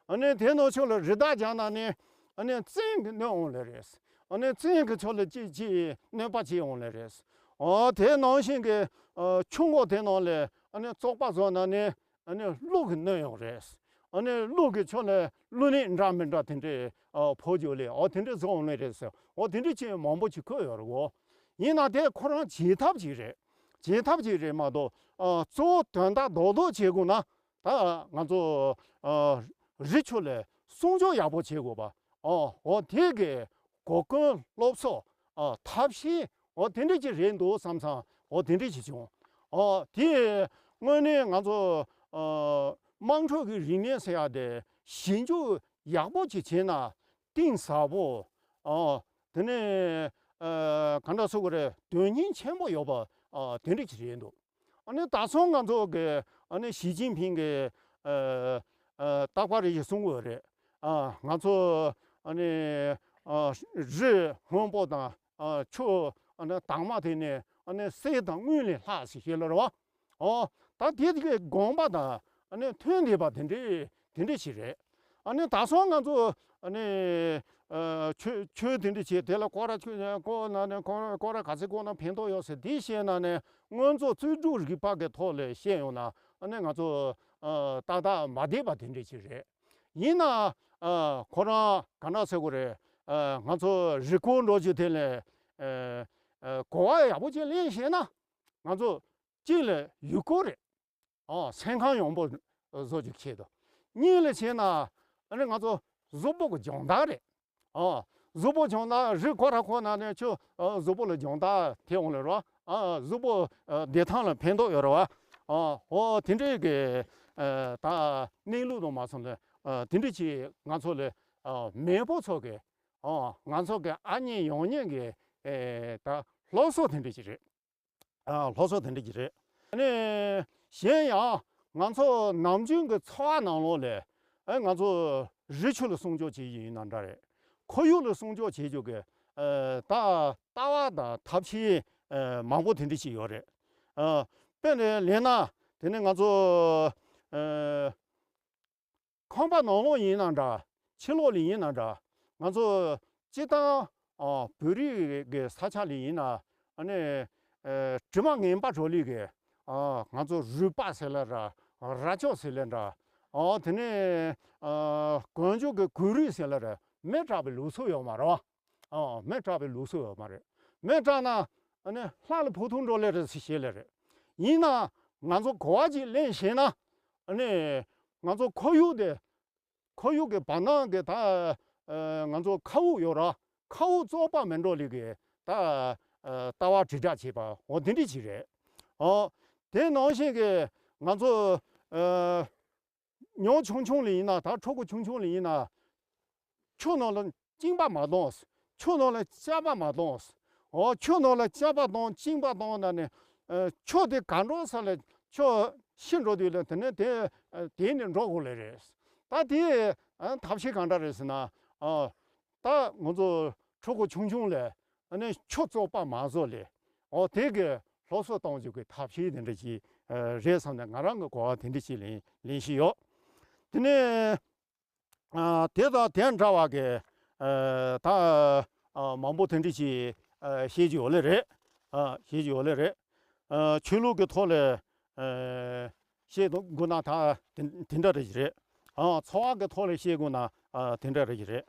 ཨ་ནི་དེ་ནང་ཕྱོགས་ལ་རི་དྭགས་རྒྱག་ན་ནི་ཨ་ནི་བཙན་གྱིས་གནོད་འོང་ལེ་རེད། ཨ་ནི་བཙན་གྱི་ཕྱོགས་ལ་ཅིག་ཅིག་གནོད་པ་བྱེད་འོང་ལེ་རེད། ཨོ་དེ་ནང་བཞིན་གྱི་ཨ་ཆུ་འགོ་དེ་ནང་ལ་ཨ་ནི་བཙོག་པ་བཟོ་ན་ནི་ཨ་ནི་ཀླུ་གིས་གནོད་ཡོང་རེད། ཨ་ནི་ཀླུ་གི་ཕྱོགས་ལ་ཀླུ་ནད་འདྲ་མི་འདྲ་དེ་འདྲའི་ཨ་ཕོག་རྒྱུ་ལས་ཨོ་དེ་འདྲ་བཟོ་འོང་ནི་རེད་ཟེར། ཨོ་དེ་འདྲ་ཅིག་མང་པོ་ཅིག་འཁོད་ཡོད་རེད་འོ། ཡིན་ན་དེ་ཁོ་རང་བྱེད་ཐབས་ཅིག་རེད། བྱེད་ཐབས་ཅིག་རེད་མ་གཏོགས། ཨ་གཙོ་བོ་དོན་དག་རྡོག་རྡོག་བྱེད་དགོས་ན། ད་ང་ཚོ་ཨ་རི་ཆུ་ལ་སྲུང་སྐྱོབ་ཡག་པོ་བྱེད་དགོས་པ། ཨོ་ཨོ་དེ་གི་གོ་སྐོན་སློབ་གསོ། ཨ་ཐབས་ཤེས། ཨོ་དེ་འདྲ་ཅིག་རེད་འདུག་བསམ་ཙང་། ཨོ་དེ་འདྲ་ཅིག་བྱུང་། ཨོ་དེ་དངོས་གནས་ང་ཚོ་ཨ་དམངས་ཁྲོད་ཀྱི་རིག་གནས་ཟེར་ཡག་དེ་ཞིབ་འཇུག་ཡག་པོ་ཅིག་བྱས་ན་གཏིང་ཟབ་པོ། ཨོ་དེ་ནས་ཨ་ག་འདྲ་ཟེར་དགོས་རེད། དོན་སྙིང་ཆེན་པོ་ཡོད་པ། ཨ་དེ་འདྲ་ཅིག་རེད་འདུག་ཨ་ནི་ད་སོང་ང་ཚོ་གི་ཨ་ནི་ཞི་ཅིན་ཕིང་གི་ཨ་ཨ་རྟག་པར་རེ་ཞིག་གསུང་གི་ཡོད་རེད། ཨ་ང་ཚོ་ཨ་ནི་ཨ་རི་སྔོན་པོ་དང་ཨ་ཆུ་ཨ་ནི་དྭངས་མ་དེ་ནི་ཨ་ནི་གསེར་དང་དངུལ་ལས་ལྷག་ཟེར་བཤད་ལ་རེད་བ། ཨོ་ད་དེ་གི་དགོངས་པ་དང་ཨ་ནི་མཐུན་བསྡེབས་པ་དེ་འདྲས་དེ་འདྲས་ཞིག་རེད། ཨ་ནི་ད་སོང་ང་ཚོ་ཨ་ནི་ཨ་ཆོས་ཆོས་དེ་འདྲས་བྱས། དེ་ལ་སྐོར་ར་ཆོས་སྐོར་ན་ནས་སྐོར་སྐོར་ར་ག་ཚོད་སྐོར་ན་ཕན་ཐོགས་ཡོད་ཟེར་དེ་བཤད་ན་ནས། སྔོན་ཚོ་རྩོད་སྒྲུབ་རིག་པ་གི་ཐོག་ལ་བཤད་ཡོང་ན་ཨ་ནི་ང་ཚོ་ཨ་ཏག་ཏག་མ་བསྡད་པ་དེ་འདྲས་ཅིག་རེད། ཡིན་ན་ཨ་ཁོ་རང་ག་འདྲ་ཟེར་དགོས་རེད། ཨ་ང་ཚོ་རི་སྐོར་འགྲོ་རྒྱུ་དེ་ལ་ཨ་ཨ་གོ་བ་ཡག་པོ་ཅིག་ལེན་ཤེས་ན། ང་ཚོ་གཅིག་ལ་ཡུལ་སྐོར་རེད། ཨ་སེམས་ཁམས་ཡོང་པོ་བཟོ་རྒྱུ་ཆེད་དུ། གཉིས་ལ་བྱས་ན་ཨ་ནི་ང་ཚོ་གཟུགས་པོ་གི་སྦྱོང་བརྡར་རེད། ཨ་གཟུགས་པོ་སྦྱོང་བརྡར། རི་སྐོར་ར་སྐོར་ན་ནས་ཁྱོད་ཨ་གཟུགས་པོ་ལ་སྦྱོང་བརྡར་ཐེབས་འོང་ལེ་རོ། ཨ་གཟུགས་པོ་ཨ་བདེ་ཐང་ལ་ཕན་ཐོགས་ཡོད་རེད་བ། ཨ་ཨོ་དེ་འདྲའི་གི་ཨ་ད་གནས་ལུགས་དང་མ་སོང་ལེ། ཨ་དེ་འདྲའི་ཅིག་ང་ཚོ་ལ་ཨ་མེས་པོ་ཚོ་གི་ཨ་ང་ཚོ་གི་ཨ་མྱེས་ཡང་མྱེས་གི་ཨེ་ད་སློབ་གསོ་དེ་འདྲ་ཅིག་རེད། ཨ་སློབ་གསོ་དེ་འདྲ་ཅིག་རེད། ཨ་ནི་གཞན་ཡང་ང་ཚོ་ནམ་རྒྱུན་གྱི་འཚོ་བ་ནང་ལོགས་ལ་ཨ་ང་ཚོ་རི་ཆུ་ལ་སྲུང་སྐྱོབ་བྱེད་ཀྱི་ཡིན་ན་འདྲ་རེད། ཁོར་ཡུག་ལ་སྲུང་སྐྱོབ་བྱེད་རྒྱུ་གི་ཨ་ད་ལྟ་བ་དང་ཐབས་ཤེས་ཨ་མང་པོ་དེ་འདྲ་ཅིག་ཡོད་རེད། ཨ་དཔེ་ལ་ལེན་ན་དེ་ནི་ང་ཚོ་ཨ་ཁང་པ་ནང་ལོགས་ཡིན་ན་འདྲ། ཕྱི་ལོགས་ལ་ཡིན་ན་འདྲ། ང་ཚོ་སྤྱིར་བཏང་ཨ་བོད་རིགས་ཀྱི་ས་ཆ་ལ་ཡིན་ན་ཨ་ནི་ཨ་དྲི་མ་ངན་པ་གྲོ་ལི་གི་ཨ་ང་ཚོ་རུས་པ་ཟེར་ལ་འདྲ། རྭ་ཅོ་ཟེར་ལ་འདྲ། ཨ་དེ་ནས་ཨ་གོན་མཆོག་གི་གོས་རུས་ཟེར་ལ་འདྲ། མེ་དྲག་པའི་ལུགས་སྲོལ་ཡོད་མ་རེད་བ། ཨ་མེ་དྲག་པའི་ལུགས་སྲོལ་ཡོད་མ་རེད། མེ་དྲག་ན་ཨ་ནི་ལྷ་ལ་ཕོག་ཐུག་འགྲོ་ལེ་རེད་ཟེར་བཤད་ལེ་རེད། ཡིན་ན་ང་ཚོ་གོ་བ་ཅིག་ལེན་ཤེས་ན། ཨ་ནི་ང་ཚོ་ཁོར་ཡུག་དེ། ཁོར་ཡུག་གི་བར་སྣང་གི་ད་ཨ་ང་ཚོ་མཁའ་དབུགས་ཡོད་ར། མཁའ་དབུགས་བཙོག་པ་མི་འགྲོ་ལེ་གི་ད་ཨ་ལྟ་བ་དྲིལ་བསྒྲགས་བྱེད་པ་འོ་དེ་འདྲ་ཅིག་རེད། ཨོ་དེ་ནང་བཞིན་གི་ང་ཚོ་ཨ་ཉོ་ཆུང་ཆུང་ལ་ཡིན་ན། ད་ཕྲུ་གུ་ཆུང་ཆུང་ལ་ཡིན་ན། ཆུ་ནང་ལ་གཅིན་པ་མ་གཏོང་། ཆུ་ནང་ལ་ཅ་པ་མ་གཏོང་། འོ་ཆུ་ནང་ལ་ཅ་པ་གཏོང་གཅིན་པ་གཏོང་ན་ནི་ཨ་ཆུ་དེ་ག་འགྲོ་ས་ལ་ཆུ་ཤི་འགྲོ་དུས་ལ་དེ་ནས་དེ་ཨ་དེ་ནས་འགྲོ་དགོས་ལེ་རེད། ད་དེ་ཨ་ཐབས་ཤེས་ག་འདྲ་རེད་ཟེར་ན། ཨ་ད་ང་ཚོ་ཕྲུ་གུ་ཆུང་ཆུང་ལ་ཨ་ནི་ཆུ་བཙོག་པ་མ་བཟོ་ལེ། འོ་དེ་གི་སློབ་གསོ་གཏོང་རྒྱུ་གི་ཐབས་ཤེས་དེ་འདྲ་ཅིག་ཨ་རེད་བསམ་ནས་ང་རང་གི་གོ་བ་དེ་འདྲ་ཅིག་ལེན་ལེན་བཞིན་ཡོད། དེ་ནས་ཨ་དེ་དང་དེ་འདྲ་བ་གི་ཨ་ད་ཨ་མང་པོ་དེ་འདྲ་ཅིག་ཨ་བཤད་རྒྱུ་ཡོད་ལེ་རེད། ཨ་བཤད་རྒྱུ་ཡོད་ལེ་རེད། ཨ་ཆོས་ལུགས་ཀྱི་ཐོག་ལ་ཨ་བཤད་དགོས་ན་ད་དེ་དེ་འདྲ་རེད་ཀྱི་རེད། ཨ་འཚོ་བ་གི་ཐོག་ལ་བཤད་དགོས་ན་ཨ་དེ་འདྲ་རེད་ཀྱི་རེད།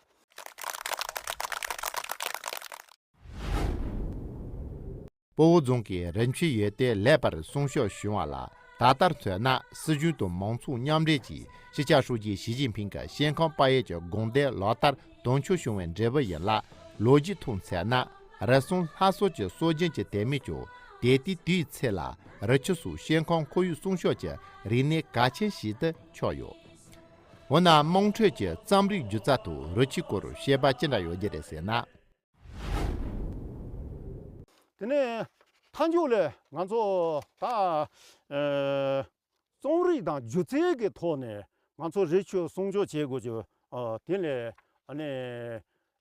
སྤོ་བོ་རྫོང་གིས་རིན་ཆེན་ཡོན་ཏན་ལེགས་པར་སྲུང་སྐྱོབ་བྱུང་བ་ལ་ད་ལྟར་མཚོན་ན། སྲིད་གཞུང་དང་མང་ཚོགས་མཉམ་འབྲེལ་གྱིས་སྤྱི་ཁྱབ་ཧྲུའུ་ཅི་ཞི་ཅིན་ཕིང་གི་ཞིང་ཁམས་དཔལ་ཡོན་གྱི་དགོངས་དོན་ལག་བསྟར་དོན་འཁྱོལ་བྱུང་བའི་འབྲས་བུ་ཡིན་ལ། ལོ་རྒྱུས་ཐོག་མཚོན་ན། རུལ་སུངས་སླར་གསོ་གྱི་སྲོལ་རྒྱུན་གྱི་དེ་མིན་ཀྱང་། དེ་དུས་དེའི་ཚེ་ལ་རི་ཆུ་སོགས་ཞིང་ཁམས་ཁོར་ཡུག་སྲུང་སྐྱོབ་ཀྱི་རིག་གནས་གལ་ཆེན་ཞིག་ཏུ་ཆགས་ཡོད། འོ་ན་དམངས་ཁྲོད་ཀྱི་རྩོམ་རིག་སྒྱུ་རྩལ་ཐོག་རི་ཆུའི་སྐོར་བཤད་པ་ཅི་འདྲ་ཡོད་རྒྱུ་རེད་ཟེར་ན། དེ་ནས་མཐའ་མཇུག་ལ་ང་ཚོ་ད་ཨ་རྩོམ་རིག་དང་སྒྱུ་རྩལ་གྱི་ཐོག་ནས་ང་ཚོ་རི་ཆུ་སྲུང་སྐྱོབ་བྱེད་དགོས་རྒྱུ། ཨ་དེ་ལས་ཨ་ནི་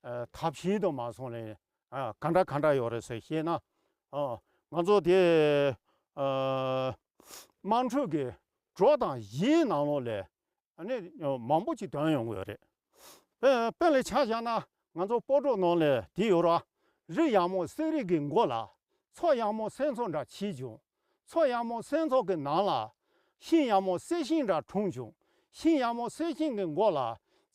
ཨ་ཐབས་ཤེས་དུ་མ་སོང་ནས་ཨ་ག་འདྲ་ག་འདྲ་ཡོད་རེད་ཟེར་བཤད་ན། ཨ་ང་ཚོ་དེ་ཨ་དམངས་ཁྲོད་ཀྱི་གྲོགས་དང་གཞས་ནང་ལོགས་ལས་ཨ་ནི་མང་པོ་ཅིག་ཐོན་ཡོང་གི་ཡོད་རེད། དཔེ་དཔེ་ལ་ཆ་བཞག་ན་ང་ཚོ་སྤོ་རོ་ནང་ལ་དེ་ཡོད་ར། རི་ཡག་མོ་གསེར་རི་གི་མགོ་ལ། མཚོ་ཡག་མོ་སེམས་ཚོགས་འདྲ་ཆེ་བྱུང་། མཚོ་ཡག་མོ་སེམས་ཚོགས་ཀྱི་ནང་ལ། ཤིང་ཡག་མོ་གསེར་ཤིང་འདྲ་གྲུང་བྱུང་། ཤིང་ཡག་མོ་གསེར་ཤིང་གི་མགོ་ལ།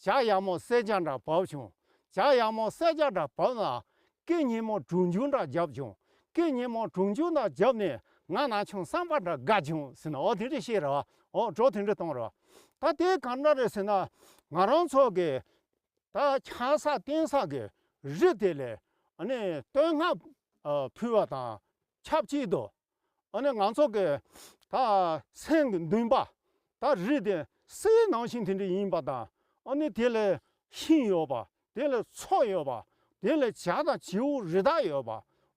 བྱ་ཡག་མོ་གསེར་བྱ་འདྲ་བབས་བྱུང་། བྱ་ཡག་མོ་གསེར་བྱ་འདྲ་བབས་ན། སྐེ་སྙན་མོ་གྲུང་ཆུང་འདྲ་བརྒྱབ་བྱུང་། སྐེ་སྙན་མོ་གྲུང་ཆུང་འདྲ་བརྒྱབ་ནས་ ང་ན་ཆུང་བསམ་པ་འདྲ་དགའ་བྱུང་ཟེར་ན་འོ་དེ་འདྲ་བཤད་རེད་བ། འོ་གྲོགས་དེ་འདྲ་གཏོང་རེད་བ། ད་དེ་ག་འདྲ་རེད་ཟེར་ན་ང་རང་ཚོ་གི་ད་ཆགས་ས་བརྟེན་ས་གི་རི་དེ་ལས་ཨ་ནི་བསྟོད་བསྔགས་ཨ་ཕུལ་བ་དང་ཆབས་ཅིག་ཏུ་ཨ་ནི་ང་ཚོ་གི་ད་སེམས་ཀྱི་འདུན་པ་ད་རི་དེ་གསེར་ནང་བཞིན་དེ་འདྲ་ཡིན་པ་དང་ཨ་ནི་དེ་ལས་ཤིང་ཡོད་པ་དེ་ལས་མཚོ་ཡོད་པ་དེ་ལས་བྱ་དང་བྱིའུ་རི་དྭགས་ཡོད་པ་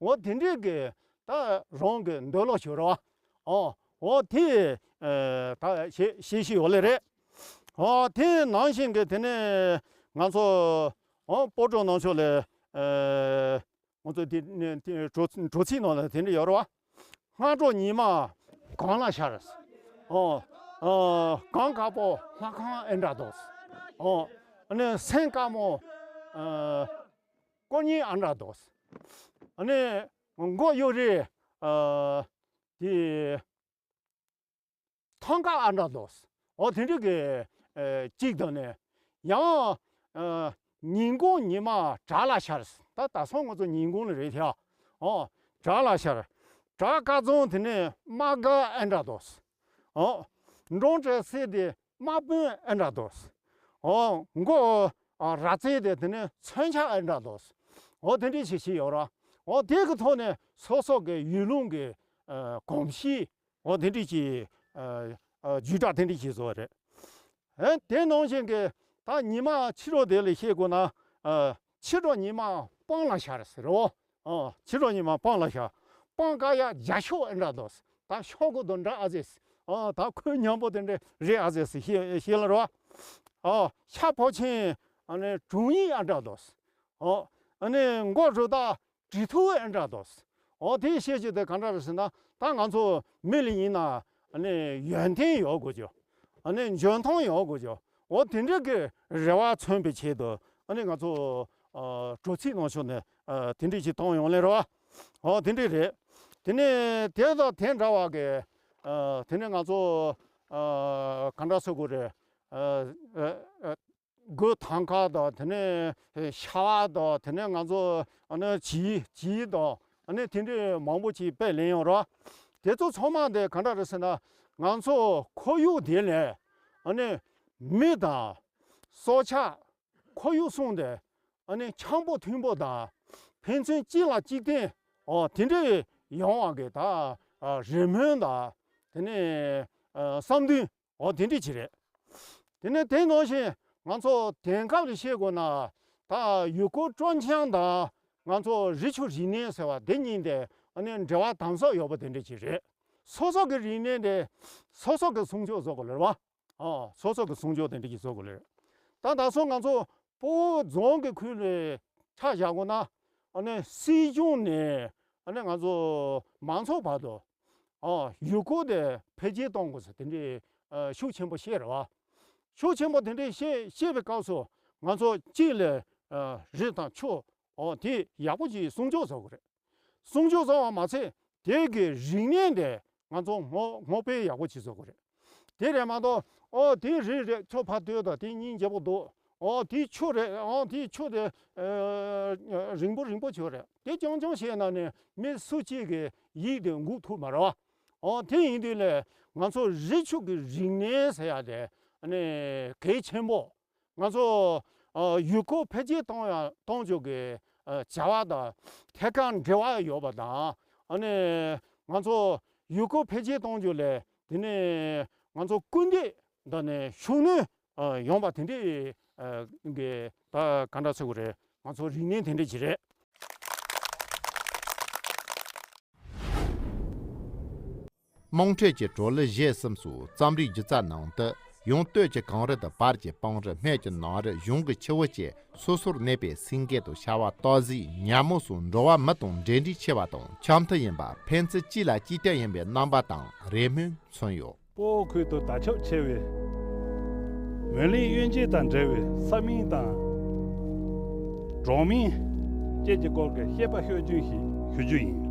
འོ་དེ་འདྲའི་གི་ད་རང་གི་འདོད་བློ་ཞུ་རོགས། ཨོ། ཨོ་དེ་ཨེ་ད་ཤེས་ཤེས་ཤེས་ཡོད་ལེ་རེད། ཨོ་དེ་ནང་བཞིན་གྱི་དེ་ནས་ང་ཚོ་ཨོ་སྤོ་བྲོ་ནང་ཆོས་ལས་ཨེ་ང་ཚོ་དེ་ནས་དེ་བྲོ་བྲོ་ཚིག་ནང་ལ་དེ་འདྲ་ཡོད་རེད་བ། སྔ་དྲོ་ཉི་མ་གངས་ལ་ཤར། ཨོ་ཨོ་གངས་དཀར་པོ་ལྷ་ཁང་ཨེ་འདྲ་འདུག་ཨོ་ཨ་ནི་སེམས་དཀར་མོ་ཨ་ཀོ་ཉི་ཨ་འདྲ་འདུག་ཨ་ནི་མགོ་གཡོ་རེ་ཨ་དེ། ཐང་ཀ་ཨ་འདྲ་འདུག་ཨོ་དེ་འདྲ་གི་ཨེ་གཅིག་དང་ནས་ཡང་ཨེ་ཉིན་གུང་ཉི་མ་བྲག་ལ་ཤར། ད་ད་སོང་ང་ཚོ་ཉིན་གུང་ལ་རེད་ཤག་ཨོ་བྲག་ལ་ཤར། བྲག་དཀར་རྫོང་དེ་ནས་དམག་སྒར་ཨ་འདྲ་འདུག་ཨོ་འབྲོང་བྲེ་སེ་དེ་དམག་དཔོན་ཨ་འདྲ་འདུག་ཨོ་མགོ་ཨ་ར་རྩེ་དེ་དེ་ནས་མཚོན་ཆ་ཨ་འདྲ་འདུག་ཨོ་དེ་འདྲ་ཞིག་ཞིག་ཡོད་ར། ཨོ་དེ་གི་ཐོག་ནས་སོ་སོ་གི་ཡུལ་ལུང་གི་ཨ་གོམས་གཤིས། འོ་དེ་འདྲ་ཅིག་ཨ་ཨ་བརྒྱུད་བསྒྲགས་དེ་འདྲ་ཅིག་བཟོ་བ་རེད། ཨེ་དེ་ནང་བཞིན་གྱི་ད་ཉི་མ་ཕྱི་དྲོ་དེ་ལ་བཤད་དགོས་ན་ཨ་ཕྱི་དྲོ་ཉི་མ་སྤང་ལ་ཤར་ཟེར་རོ། ཨ་ཕྱི་དྲོ་ཉི་མ་སྤང་ལ་ཤར། སྤང་དཀར་ཡག་རྒྱ་ཤོག་ཨེ་འདྲ་འདུག་ད་ཤོག་གུ་དང་འདྲ་ཨ་ཟེ། ཨ་ད་ཁོད་སྙོམས་པོ་དེ་འདྲ་རེད་ཨ་ཟེ་ཞེས་ཞེས་ལ་རོ། ཨ་ཤ་ཕོ་ཆེན་ཨ་ནི་དྲུང་ཡིག་ཨ་འདྲ་འདུག་ཨ་ཨ་ནི་མགོ་རུ་ད། དྲི་ཐུག་ཨེ་འདྲ་འདུག་ཨོ་དེའི་བཤད་རྒྱུ་དེ་ག་འདྲ་རེད་ཟེར་ན་ད་ང་ཚོ་མི་ལ་ཡིན་ན་ཨ་ནི་ཡོན་ཏན་ཡོད་དགོས་ཀྱི། ཨ་ནི་འཇོན་ཐང་ཡོད་དགོས་ཀྱི། ཨོ་དེ་འདྲ་གི་རེ་བ་མཚོན་པའི་ཆེད་དུ་ཨ་ནི་ང་ཚོ་ཨ་དྲོ་ཚིགས་ནང་ཆོས་ནས་ཨ་དེ་འདྲ་ཞིག་གཏོང་ཡོང་ལེ་རོ། ཨོ་དེ་འདྲ་རེད། དེ་ནས་དེ་དང་དེ་འདྲ་བ་གི་ཨ་དེ་ནས་ང་ཚོ་ཨ་ག་འདྲ་ཟེར་དགོས་རེད། ཨ་ཨ་ཨ། སྒོ་ཐང་ཁ་དང་དེ་ནས་ཤ་བ་དང་དེ་ནས་ང་ཚོ་ཨ་ནི་བྱིའུ་བྱིའུ་དང་ཨ་ནི་དེ་འདྲའི་མང་པོ་ཅིག་དཔེ་ལེན་ཡོང་རོགས། དེ་ཚོ་ཚང་མ་དེ་ག་འདྲ་རེད་ཟེར་ན་ང་ཚོ་ཁོར་ཡུག་དེ་ལས་ཨ་ནི་མི་དང་སྲོག་ཆགས་ཁོར་ཡུག་གསུམ་དེ་ཨ་ནི་འཆམ་པོ་མཐུན་པོ་དང་ཕན་ཚུན་གཅིག་ལ་གཅིག་བརྟེན་འོ་དེ་འདྲའི་ཡོང་བ་གི་ད་རེ་སྨོན་དང་དེ་ནས་བསམ་འདུན། འོ་དེ་འདྲ་ཅིག་རེད། དེ་ནས་དེ་ནང་བཞིན་ང་ཚོ་དེང་སྐབས་ལ་བཤད་དགོས་ན་ད་ཡུལ་སྐོར་སྤྲོ་འཆམ་དང་ང་ཚོ་རི་ཆུ་རིག་གནས་ཟེར་བ་དེ་གཉིས་དེ་ཨ་ནི་འབྲེལ་བ་དམ་ཟབ་ཡོད་པ་དེ་འདྲ་ཅིག་རེད། སོ་སོ་གི་རིག་གནས་དེ་སོ་སོ་གི་སྲུང་སྐྱོབ་བཟོ་དགོས་ལེ་རེད་བ། ཨོ་སོ་སོ་གི་སྲུང་སྐྱོབ་དེ་འདྲ་ཅིག་བཟོ་དགོས་ལེ་རེད། ད་ད་སོ་ང་ཚོ་སྤོ་བོ་རྫོང་གི་ཁུལ་ལ་ཆ་བཞག་དགོས་ན་ཨ་ནི་སྲིད་གཞུང་ནས་ཨ་ནི་ང་ཚོ་མང་ཚོགས་བར་དུ། ཨ་ཡུལ་སྐོར་དེ་འཕེལ་རྒྱས་གཏོང་དགོས་ཟེར་དེ་འདྲའི་ཨ་ཤུགས་ཆེན་པོ་བཤད་རེད་བ། ཤུགས་ཆེན་པོ་དེ་འདྲའི་བཤད་བཤད་པའི་སྐབས་སུ་ང་ཚོ་གཅིག་ལ་ཨ་རི་དང་ཆུ་ཨོ་དེ་ཡག་པོ་ཅིག་སྲུང་སྐྱོབ་བཟོ་དགོས་རེད། སྲུང་སྐྱོབ་བཟོ་བ་མ་ཚད་དེ་གི་རིག་གནས་དེ་ང་ཚོ་སྔོག་སྔོག་སྤེལ་ཡག་པོ་ཅིག་བཟོ་དགོས་རེད། དེ་རེད་མ་གཏོགས་ཨོ་དེ་རི་རེད་ཆུ་ཕར་བཏོད་དང་དེ་སྙིང་རྗེ་པོ་འདུག་ཨོ་དེ་ཆུ་རེད་ཨོ་དེ་ཆུ་དེ་ཨ་རིང་པོ་རིང་པོ་ཆུ་རེད་དེ་རྐྱང་རྐྱང་བཤད་ན་ནི་མི་སུ་གཅིག་གི་ཡིད་དེ་འགུག་ཐུབ་མ་རེད་བ། ཨོ་དེ་ཡིན་དུས་ལས་ང་ཚོ་རི་ཆུ་གི་རིག་གནས་ཟེར་ཡ་དེ་ཨ་ནི་གལ་ཆེན་པོ། ང་ཚོ་ཨ་ཡུལ་སྐོར་འཕེལ་རྒྱས་གཏོང་ཡ་གཏོང་རྒྱུ་གི་ཨ་བྱ་བ་དང་ཐད་ཀར་འབྲེལ་བ་ཡོད་པ་དང་ཨ་ནི་ང་ཚོ་ཡུལ་སྐོར་འཕེལ་རྒྱས་གཏོང་རྒྱུ་ལས་དེ་ནས་ང་ཚོ་སྐུལ་འདེད་དང་ནས་ཤུགས་སྣོན་ཨ་ཡོང་པ་དེ་འདྲའི་ཨ་གི་ད་ག་འདྲ་ཟེར་དགོས་རེད། ང་ཚོ་རིག་གནས་དེ་འདྲ་ཅིག་རེད། དམངས་ཁྲོད་ཀྱི་བྲོ་གླུ་གཞས་གསུམ་སོགས་རྩོམ་རིག་སྒྱུ་རྩལ་ནང་དུ་ཡང་སྟོད་ཀྱི་གངས་རི་དང་བར་གྱི་སྤང་རི་སྨད་ཀྱི་ནགས་རི་གཞུང་གི་ཆུ་བོ་བཅས་སོ་སོར་གནས་པའི་སེང་གེ་དང་ཤ་བ་སྟག་གཟིག་ཉ་མོ་སོགས་འགྲོ་བ་མི་དང་འབྲེལ་འདྲིས་ཆེ་བ་དང་འཆམ་མཐུན་ཡིན་པ་ཕན་ཚུན་གཅིག་ལ་གཅིག་བརྟེན་ཡིན་པའི་རྣམ་པ་དང་རེ་སྨོན་མཚོན་ཡོད། སྤོ་བོ་ཁུལ་དུ་དར་ཁྱབ་ཆེ་བའི་མོན་གླིང་གཡུལ་འགྱེད་དང་འབྲེལ་བའི་ས་མིང་དང་གྲོང་མིང་བཅས་ཀྱི་སྐོར་གྱི་བཤད་པ་ཤོད་རྒྱུན་ཞིག་ཞུ་རྒྱུ་ཡིན།